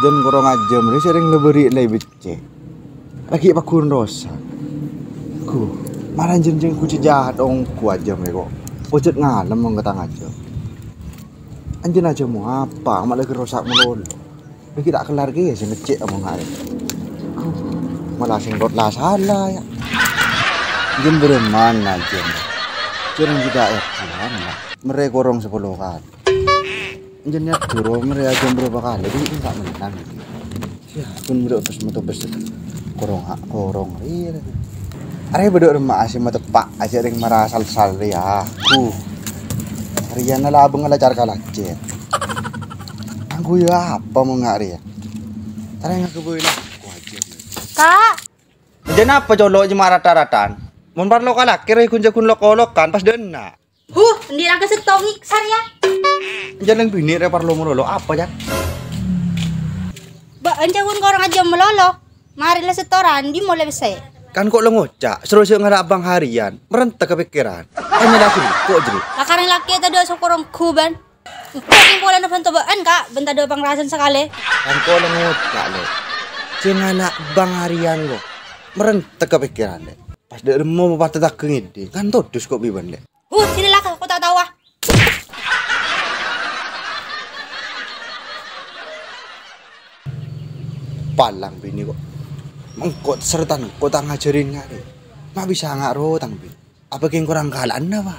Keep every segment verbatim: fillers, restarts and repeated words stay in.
Jân korong ajâm rè sèrèng la bâri' la èbeccè'. Laghi' pagghun rosa. Ghu, mara jân jâng ghu cè' jahat ongghu ajâm rè ko'. Pojhât ngalem mon ka tang ajâm. Anjân ajâm mo apa, ma' laghi' rosak malolo. Laghi' ta' kellar kèya sè ngecè' omong arè. Ghu, mala sèngko' la sala ya. Jân bârâmman ajâm. Jân ghi' ta' yakin, mèrè korong sapolo kali. Jân nyat duro mèrè ajâm bârâmpa kalè, bi' enggak menang. Ya, pun bâdâ bes moto bes. Korong, korong, iya. Arè bâdâ remma asè mateppa', ajâ' rèng mara sal-sal, ya. Ku. Rèya na labâng la car kalacè. Angghu ya apa mon nga' rèya? Tarè ngaghâbây la aku ajâm. Kak! Jân apa colo' jemma' rata-ratan? Mon parlo kalakè rè ghun-jhâghun lok-kolokan, pas dâ' enna'. Huh, endi' rangka settong iksar ya? Jân binè rè parlo malolo apa, Jan? Bâ'ân jhâghun korong ajâm malolo. Marè la setoran, dhi' molè pèssè? Kan ko' la ngoca', soro sè ngala' bang harian, marenta ka pèkkèran. Hanya lagu ko' jârèya. La karèng lakè tadâ' sokorong ghu bân. Engko' sèng polana bhânto bâ'ân, Kak, bân tadâ' pangrasan sakalè. Kan ko' la ngoca', Lè'. Sè ngala' bang harian ko', marenta ka pèkkèran, Lè'. Pas dâ' remma mapatè tagghâ ngèdhing, kan todus ko' bi' bân, Lè'. Huh, sini lah, aku tak tahu ah. Palang binè ko'. Mengko' serta engko' ta' ngajhârin nga' rè. Ma' bisa nga' ro tang binè. Apa kèng korang kala'an apa?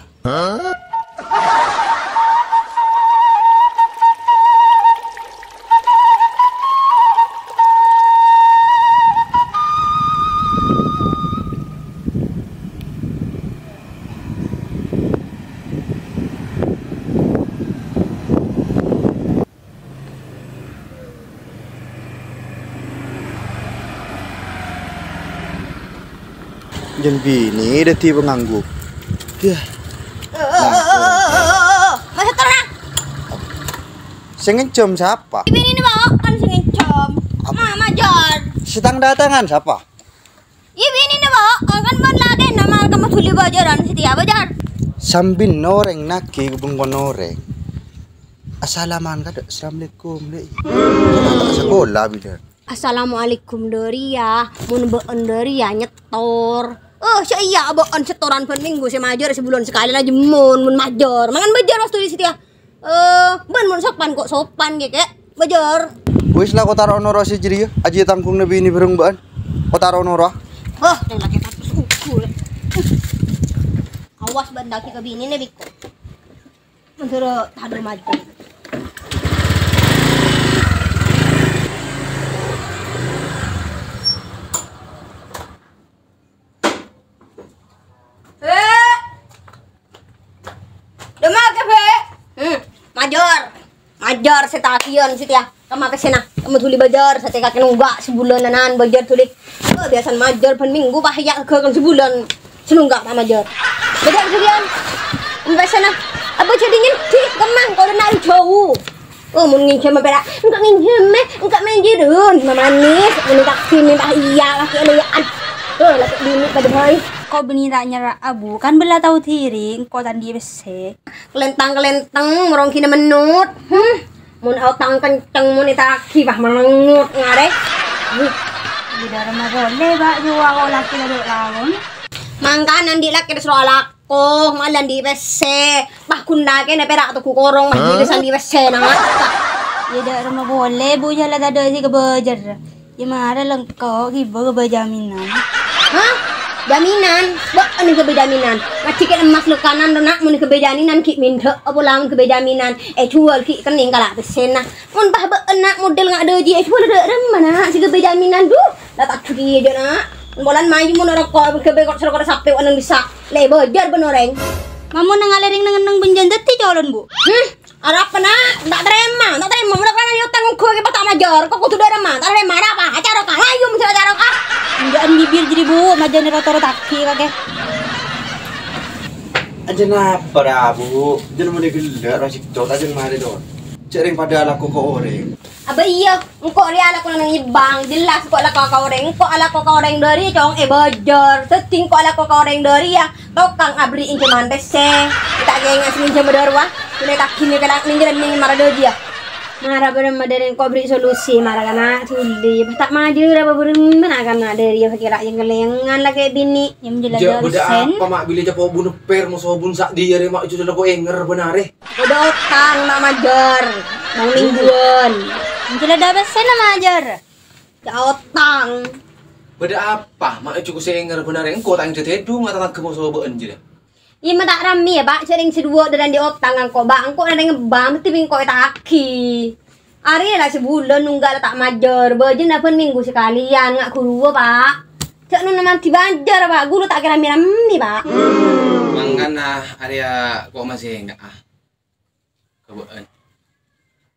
Jân binè dhâddhi panganggu. Yah. Maksud terang. Sè ngènjhâm sapa? Binèna, Pak, kan sè ngènjhâm. Apa? Mama, Jar. Sè tang-dâtangan sapa? Iyâ, binèna, Pak. Kan bân lakèna marè ka madhuli bâjârân satèya bâjâr. Sambi orèng naghi bengkona orèng. Asalaman kadâ', "Assalamualaikum, Lè'." Kan ta' sakola, bidan. "Assalamualaikum, Dâriyâ. Mon bâ'ân Dâriyâ nyètor." Eh, sè iyâ bâ'ân sètoran bân mènggu sè majâr, sabulân sakalè la jemmon, mon majâr. Mangan bâjâr, Mas, dhuli satèya. Eh, bân mon sopan ko' sopan, ghi, Kè'. Bâjâr. Wis la, ko' taro' noro' sè jârèya. Ajiyâ tangghung nabinè bhâreng bâ'ân. Ko' taro' noro'. Oh, rèng lakè' tapes ukur. Awas bân dâggi' ka binèna, biko. Mandhâr tadâ' majâr. Eh. Dâmma kè, Bè? Hmm, majâr. Majâr sè taghiyân satèya. Kemma pèssèna? Kemma dhuli bâjâr, satèya kakè nongghâ' sabulânanan bâjâr dhuli. Eh, biyasana majâr bân mènggu, pas iyâ ghâghâl sabulân sè nongghâ' ta' majâr. Bâjâr dhuliyan. Kemma pèssèna? Apa jâdiyâ ngendi'? Kemma, engko' dâ' nari jhâu. Oh, mon ngènjhâmâ pèra', engko' ngènjhâmâ, engko' manjhârân, mamanès, mon ta' kènè' ta' iyâ, lakè' loya'an. Oh, lakè' binè' padâ bhâi. Ko' bânnè ta' nyerra'a, Bu? Kan bâ'na tao dhiri, engko' ta' andi' pèssè. Kalèntang-kalèntang, morong ghina mennot. Hmm. Mon otang kenceng, mon ètaraghi, wah, melengut ngarè. Huh. Bidara ma polè, Pak, jhuwa ko' lakè' tadâ' laon. Mangkana andi' lakè' soro alak. Oh, mala andi' pèssè. Wah, ghun lakèna pèra' togghu korong, wah, andi' pèssè, andi' pèssè, nang atta. Iyâ, dâ' remma polè, Bu, jhâ' la tadâ' sè èkabâjâr. Iyâ, mara lengko' ghibâ èkabâ jaminan. Hah? Jaminan? Bâ'ân èkabâ jaminan. Ngajhi kèn emmas lokanan, ro, Na', mon èkabâ jaminan, ghi' mèndhâ apa la mon èkabâ jaminan. Èjhuwâl ghi' kennèng kala' pèssèna. Mon pas bâ'ân, Na', model nga' dâji, èjhuwâl dâ' remma, Na', sè èkabâ jaminan, du. La ta' jhuki jâ, Na'. Polana mayu mon ora ko' ghâbây ko' soro-koro sapè wa nang bisa. Lè bâjâr bân orèng. Mamona ngalèrèng neng-enneng bânjân dhâddhi colon, Bu. Hmm, arapa, Na'? Ta' tarèma, ta' tarèma. Mon kana nyotang ongghu kè pas ta' majâr, ko' kodhu dâremma. Ta' tarèma, arapa? Acara ka, ayo mesti acara ka. Enjâ'ân bibir jârèya, Bu, majâna ro-toro taghi kakè. Ajâ napa ra, Bu? Jâ' mon ghellâ' ra sèttong, ajâ marè, Don. Cè' rèng padâ alako ka orèng. Abâ iyâ, engko' rèya alako nang nyebbhâng, jelas engko' alako ka orèng, engko' alako ka orèng dâri cong è bâjâr, dhâddhi engko' alako ka orèng dâri yâ, tokang aberri' ènjhâman pèssè, ta' kèngèng sè ngènjhâmâ dâruwa, ghuna taghina pèra' nèng jârèya nèng mara dâji yâ. Mara bârâmma dâri engko' bherri' solusi, mara kana' dhuli. Pas ta' majâr apa bârâmma na' kana' dâri ya, kèra' jhâ' ngèlèngan la kè' binè'. Yâ, menjelat Jhâ' bâdâ dalsen. Apa, Ma', bilâ capa' bun per, moso bun sa' dhiyâ rè, Ma', jhâ' la ko' ènger bân arè. Bâdâ otang, ma' majâr. Bang mingguwân. Menjelat dalsen na majâr. Jhâ' otang. Bâdâ apa, Ma', jhâ' ko' sè ènger bân arè. Engko' ta' èngdhâ tèdung, ta' tangghâ moso bâ'ân jârèya. Iyâ, ma' ta' rammè, yâ, Pa'. Jhâ' rèng sè duwâ' dârâ andi' otang engko', Pa'. Engko' rèng ngebbhâng, mesti bi' engko' èta'aghi. Arèya la sabulân nongghâl ta' majâr, bâjâna bân minggu sakalèyan, nga' ghuruwâ, Pa'. Jhâ' nonna mandhi majâr, Pa'. Ghulâ ta' kèra rammè-rammè, Pa'. Mangkana arèya ko' masè enga', ah. Ka bâ'ân.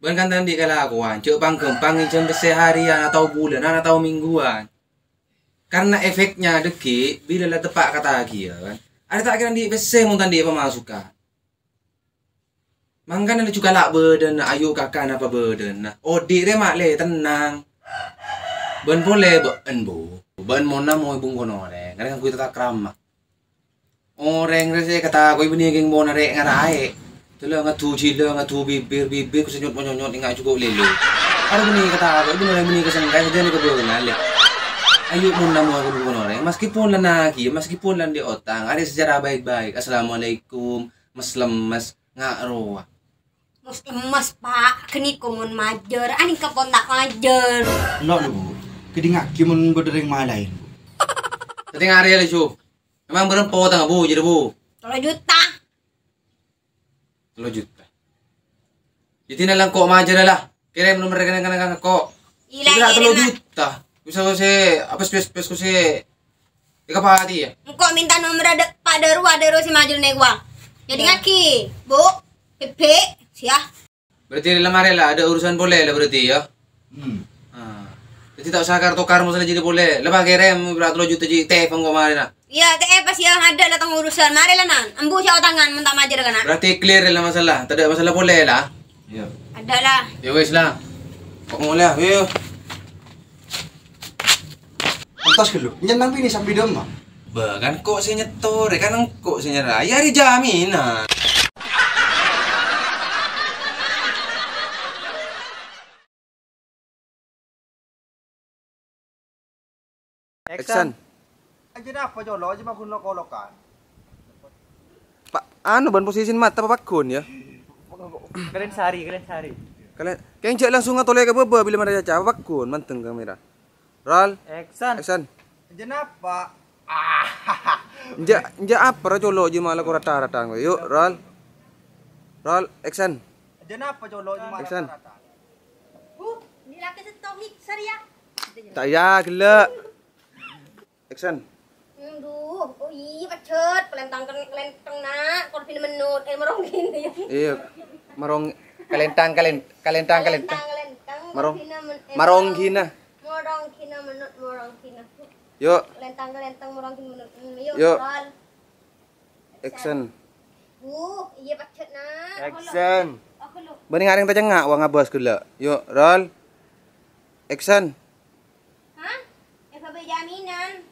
Bân kan ta' andi' kalakowan, jhâ' pang-ghâmpang ngènjhâm pèssè harian atau bulânan atau mingguwân. Karna efeknya dhâggi', bilâ la teppa' ka tagiyan, arè ta' kèra andi' pèssè mon ta' andi' pamasukan. Mangkana laju kala' bâdâna, ayu' kaka napa bâdâna. Odi' rè ma' lè tennang. Bân polè bâ'ân, Bu. Bâ'ân monna moy bungkona orèng, arè ngangghuy tata krama. Orèng rè sè èkatako'è bânnè kèng pon arè ngaraè. Tella ngadu jila, ngadu bibir, bibir ku senyot monyonyot enga' jhuko' lèlè. Arè bânnè èkatako'è bânnè orèng bânnè kasengka sajân kabângal, lè. Ayu' mon namo aku dukun orèng, meskipun la nagi, meskipun la andi' otang, arè secara baik-baik. Assalamualaikum, mes-lemes, nga' rowa. Mes-lemes, Pa', ghâniko mon majâr, anèng ka pon ta' majâr. Enno' lho, Bu. Kèdingngaghi mon bâdâ rèng malaèn, Bu. Tètè ngarè lè, Ju. Emang bârâmpa otangnga, Bu, jârèya, Bu? Tello juta. Tello juta. Jadi, nalangko' majâr la. Kèrèm nomer rèkening ka engko'. Ila, kira tello juta. Bisa sè apes, pes, pes, ku sè èkapatè, yâ. Engko' mènta nomerra dâ', Pa' Daru, Pa' Daru sè majâr nèko, wang. Jadi, ngaghi, Bu, Bebe, siya. Berarti rè la marè la, ada urusan polè la berarti, yâ? Hmm. Ah. Jadi ta' usah kar-tokar masalah jadi polè. La, Pa', kèrèm berarti tello juta jadi T F engko' marè, na. Iyâ, T F pas yâ ada la tang urusan. Marè la, Nan. Embu sè otangan mon ta' majâr kana'. Berarti clear la masalah. Tadâ' masalah polè la. Iyâ. Ada la. Yâ wes la. Kok mulai, ayo. Entos ghâllu, nyennang binè sambi dâmma. Bâ, kan ko' sè nyetor, kan engko' sè nyerra. Yâ, arè jaminan. Action. Action. Aja napa, Colo? Aja magun lo-kolokan. Pa-, anu, bân posisi mata apa paggun, yâ? Kalian sehari, kalian sehari. Kalian, kèng jhâ' langsung atolè ka bâbâ bilâ marè caca, apa paggun, manteng kamera. Roll. Action. Action. Aja napa? Ah. Enja', enja' apa ra colo' jâ mala ko rata-rata. Yuk, roll. Roll, action. Aja napa, Colo? Action. Bu, ini laki setok mixer ya. Ta' iyâ, ghellâ'. Action. Aduh, oh iyâ, pajhât, kalèntang, kalèntang, na', korbhina mennut, eh, morong ghina. Iyâ, morong, kalèntang, kalèn-, kalèntang, kalèntang. Kalèntang, kalèntang, morong, korbhina men-, eh, morong ghina. Morong ghina mennut, morong ghina. Yuk. Kalèntang, kalèntang, morong ghina mennut. Hmm, yuk, yuk. Roll. Action. Action. Bu, iyâ, pajhât, na'. Action. Bânnè ngarèng ta' cengnga', wong abâs ghellâ'. Yuk, roll. Action. Hah? Èghâbây jaminan.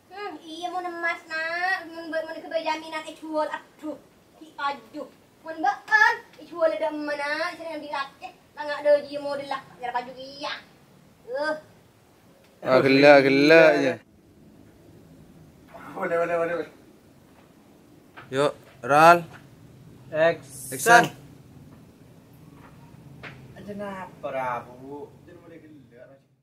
Hmm, iyâ, mon emmas, na'. Mon bâ-, mon èghâbây jaminan èjhuwâl. Adhu, ghi' paju. Mon bâ'ân èjhuwâl dâ' emma, na'. Sèrèng andi' lakè. Tanga' dâjiyâ modella. Kèra paju kèya. Eh. Ah, ghellâ', ghellâ', yâ. Boleh, boleh, boleh, boleh. Yuk, roll. Action. Action. Aja napa, Rabu? Jangan mulai ghellâ', Rabu.